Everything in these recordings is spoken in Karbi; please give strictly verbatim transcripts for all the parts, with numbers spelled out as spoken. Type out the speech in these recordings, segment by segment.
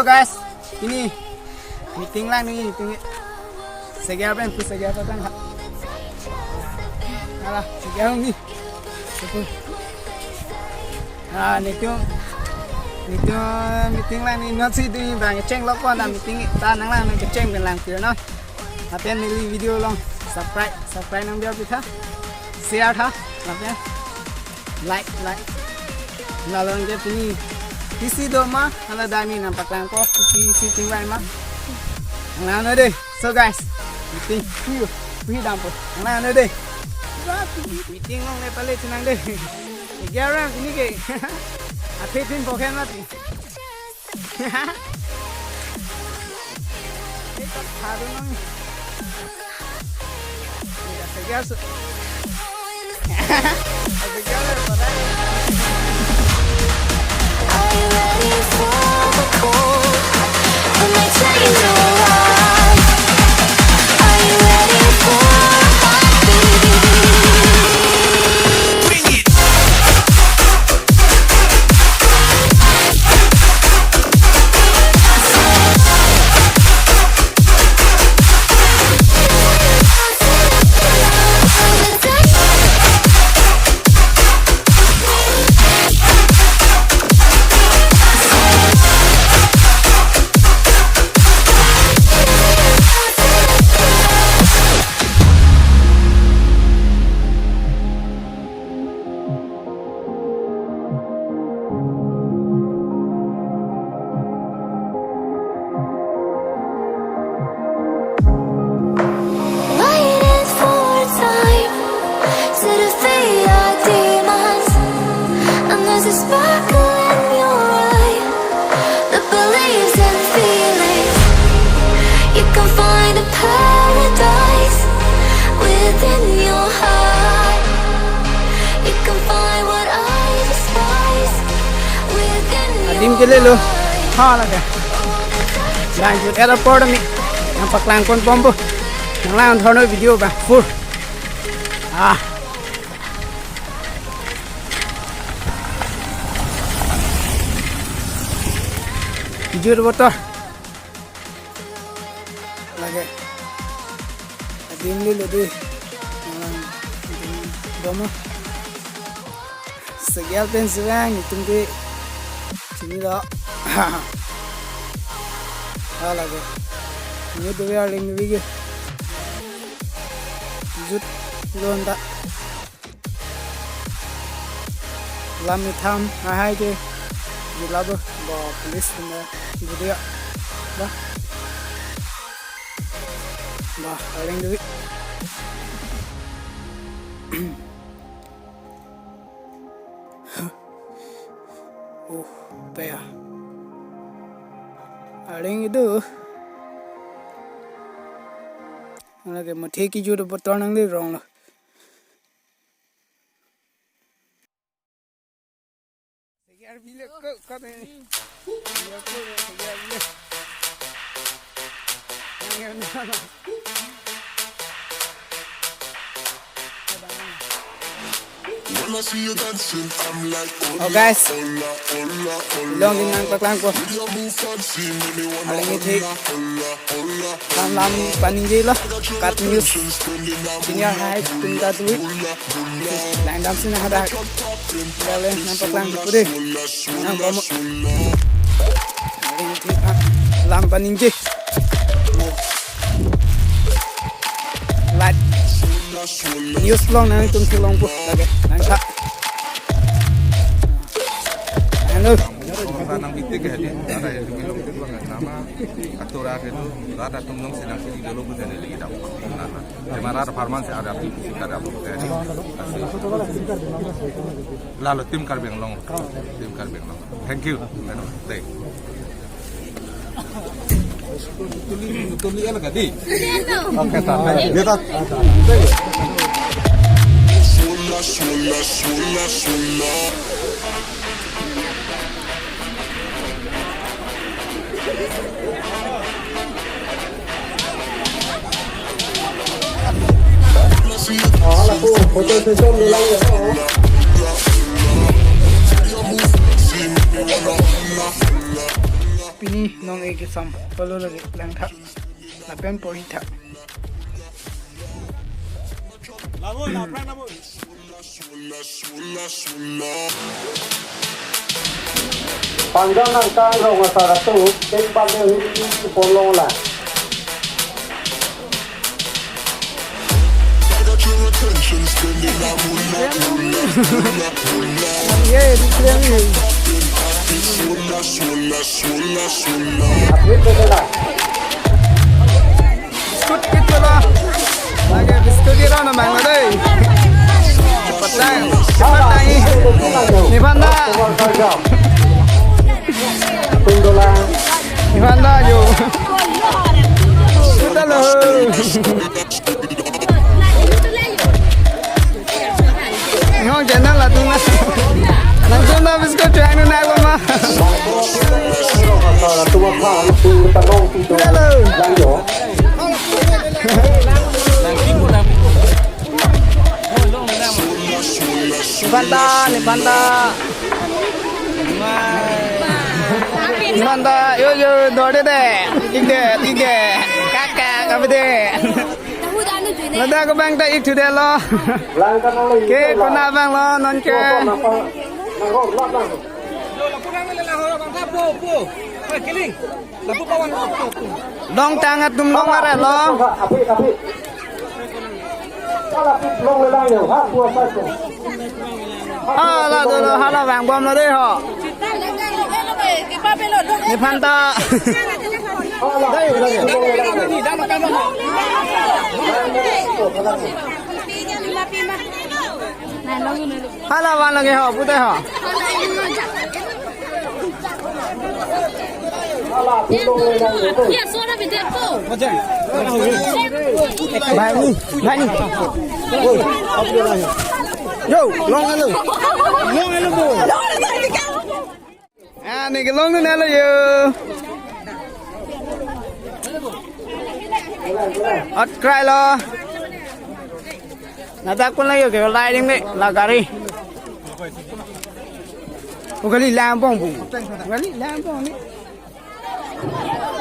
Guys, ini meeting lang ni, meeting. Seger pen, pu seger pen ha. Ala, seger ni. Ah, netum, netum meeting lang ni, not si di bang chenglok ko na meeting ta nanglang nang kecheng pen lang kir no. Lapen neli video along subscribe, subscribe nang biar pitha, share tha, lapen like, like. Nalong ke pini isi do ma, hala dami nangpaklang ko, isi tingwai ma. Nang na de. So guys, meeting, hui, hui dampo. Nang na de. Meeting along le pale chinang de. Seger pini ke. Athe pin pokhen mati. Eka thado nang. Eka seger su. Seger le para. Are you ready for the cold? Let me take you alive. Are you ready for a heartbeat? Bring it. Waiting for time to defeat our demons. And there's a sparkle in your eye that believes in feelings. You can find a paradise within your heart. You can find what I despise within your Adim ke le lo. Ha, lake. Langchut airport mi. Nangpaklang pon bombo. Nanglang thorno video ba. Full. Ah. Jur botor. Lake. Adim le lo di. Nanglang. Bombo. Seger pen sivang itum ke chinilo. Hala ke. Ini dua hari lagi ke. Jut londa. Lam itham ahai ke. Jilabo ba police na video. Ba. Ba, aling dui. Uh, paya. Aling itu. Lake mathe kejut botor nang di rong lo. Oh guys, long din nangpaklang ko. Aling ithi lam lam paningje lo, kat news. Senior high school ta tu. Langdam sini ada. Lalu nangpaklang ko de. Nang bombo. Aling ithi lam paningje. Light. News long nangtum theklongpo. Lake, nangtha. Ano? Nang bitik ya, dia. Ada yang belum itu kan nama. Atur akhir itu, ada tumnung sedang sini dulu bukan lagi dapat. Nah, nah. Cuma ada parman sih ada, sih ada apa, ya. Lalu tim Karbi Anglong, tim Karbi Anglong. Thank you. Thank you. Tuli, tuli ala kadi. Oke, ta. Dia ta. Ni nong-e kesam palo lagi langtha. Lapen porhi tha. Panggang angkang rong asar atum, tek bang huri polong la. Biscuit kit lo. Lake biscuit kit lo, nang lo dei. Cepat dai. Cepat dai. Ni banda. Ni banda yo. Kita lo. Hong channel latum na. Latum na biscuit chuang nu na ko ma. Hello. Ni banda, ni banda. Ni banda, yo, yo, dor de de. Tik de, tik de. Kaka, kabe de. Ladak ke bang ta ik thu det lo. Ke kona bang lo non ke. Dongtang atum long are lo. Hala dolo, hala vangbom lo dei ho. Ni banda. Hala van lagi ho, pute ho. Bhai ni, bhai ni. Yo, long hello. Long hello bo. Ah, ni kelong dun hello yo. Ot krai lo. Ladak pun lagi ke lai ding dei, la gari. O gari lang bong bu. Gari lang bong ni.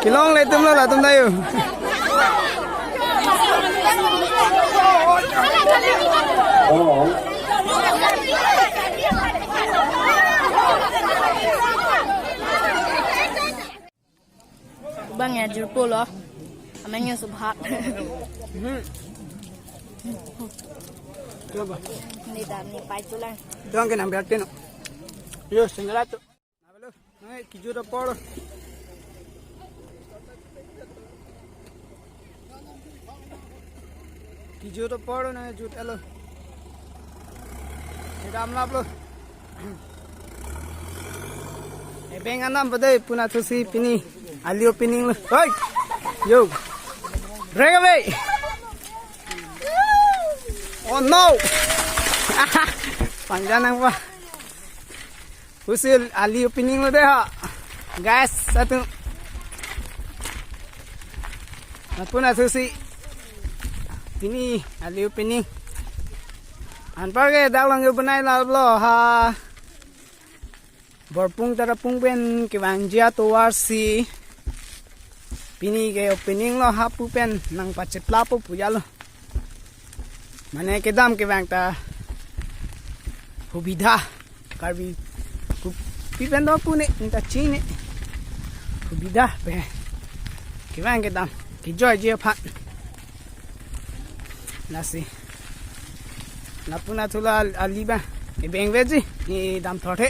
Kelong le tum lo latum ta yo. Bang ya jirpo lo. Ameng ya subhat. Ni dan ni pai tulang. Doang ke nang berarti no. Yo, singgalat tu. Nai, kijut apor. Kijut apor nai jut elo. Kedam lap lo. Ebeng anam padai puna thusi pini. Ali opening lo. Hoi. Yo. Rega be. Oh no. Pangjan nang pa. Husi ali opening lo dei ha. Guys, satu. Apun asu si. Pini ali opening. Anpar ke dak lang yo benai lap lo ha. Borpung Tarapung pen kevangji atovar si. Pini ke opening lo ha pu pen nang pacheplapo puja lo. Mane kedam kevang ta hubidha Karbi pu-, pi pen do pu ne, neta chini. Hubidha pe. Kevang kedam, kejoiji aphan. Lasi. Lapu na thula al-, ali ba. Ebeng veji. Ni dam thothe.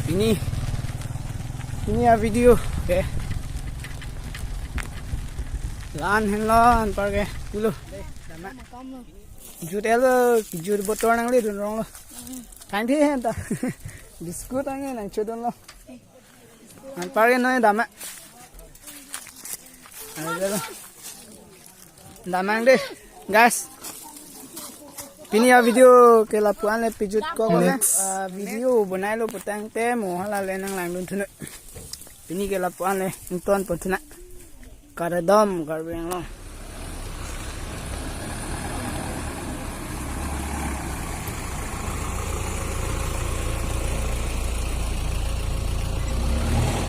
Pini. Pini a video ke. La-an henlo anpar ke. Pulo. Jut elo, jut botol nangledun rong lo. Thank you hen ta. Biscuit ange nangchodun lo. Anpar ke noi dam-a. Dam nang dei, guys. Pini a video ke lapu-an le pejut ko ko. Next. Ah, video bonai lo putangte mo hala le nanglangdun thu noi. Pini ke lapu-an le ingtonpo thu noi. Kardom Karbi Anglong.